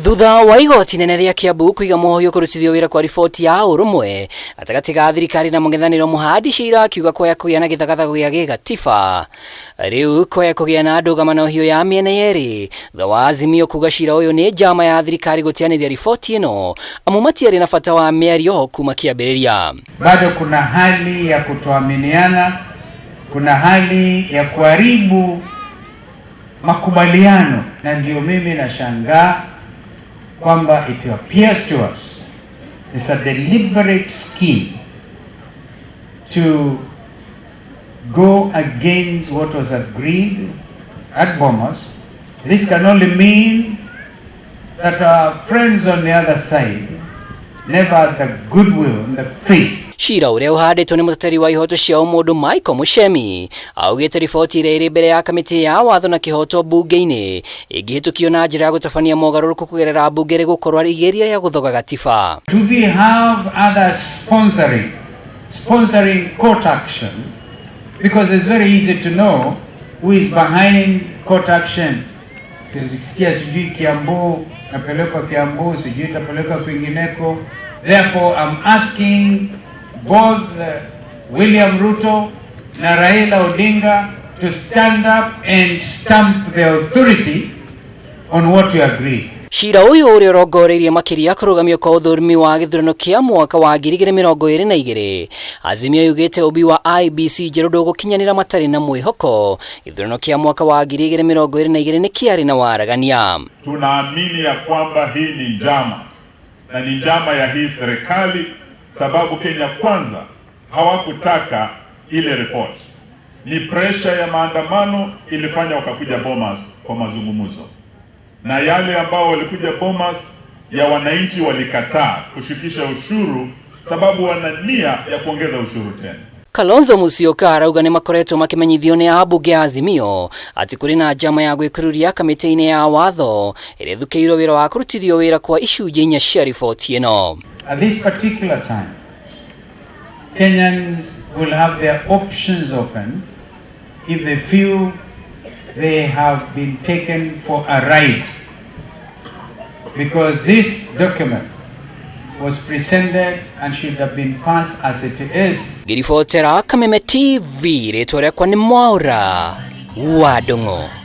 Thutha wa igoti inene rĩa Kiambu kũiga mũhohio kũrutithio wĩra kwa riboti ya ũrũmwe gatagatĩ ga thirikari na mũng'ethanĩro, mũhandi cira akiuga kwaya kũgĩa na gĩthagathago gĩa gĩgatiba. Rĩu kwaya kũgĩa na ndũgamano hiũ ya mĩena yerĩ thutha wa Azimio kuga cira ũyũ nĩ njama ya thirikari gũteanĩria riboti ĩno amu matiarĩ na bata wa mĩario kuma kĩambĩrĩria. Bado kuna hali ya kutoaminiana, kuna hali ya kuharibu makubaliano, na ndio mimi nashangaa kwamba it appears to us it's a deliberate scheme to go against what was agreed at Bomas. This can only mean that our friends on the other side never had the goodwill and the faith. Cira ũrĩa ũhandĩtwo nĩ mũteteri wa ihoto cia ũmũndũ Michael Muchemi augĩte riboti ĩrĩa ĩrĩ mbere ya kamĩtĩ ya watho na kĩhoto mbunge-inĩ ĩngĩhĩtũkio na njĩra ya gũtabania mogarũrũku kũgerera mbunge rĩgũkorwo igeria rĩa gũthoga gatiba. Do we have others sponsoring court action? Because it's very easy to know who is behind court action. Sikia sijui Kiambu, napelekwa Kiambu, sijui itapelekwa kwingineko. Therefore, I'm asking both William Ruto na Raila Odinga to stand up and stamp their authority on what we agreed. Cira ũyũ ũrĩa ũrongoreirie makĩria kũrũgamio kwa ũthũrimi wa gĩthurano kĩa mwaka wa 2022, Azimio yugĩte ũmbi wa IEBC njerũ ndũgũkinyanĩra matarĩ na mwĩhoko gĩthurano kĩa mwaka wa 2022 nĩ kĩarĩ na waragania. Tunaamini ya kwamba hii ni njama na ni njama ya hii serikali, sababu Kenya Kwanza hawakutaka ile report. Ni pressure ya maandamano ilifanya wakakuja Bomas kwa mazungumzo, na yale ambao walikuja Bomas ya wananchi walikataa kushukisha ushuru, sababu wana nia ya kuongeza ushuru tena. Kalonzo Musyoka arauga nĩ makoretwo makĩmenyithio nĩ ambunge a Azimio atĩ kũrĩ na njama ya gwĩkururia kamĩtĩ-inĩ ya watho ĩrĩa ĩthukĩirwo wĩra wa kũrutithio wĩra kwa icunjĩ inya cia riboti ĩno. At this particular time, Kenyans will have their options open if they feel they have been taken for a ride. Because this document was presented and should have been passed as it is. Ngĩribotera Kameme TV, rĩtwa rĩakwa nĩ Mwaura wa Ndung'u.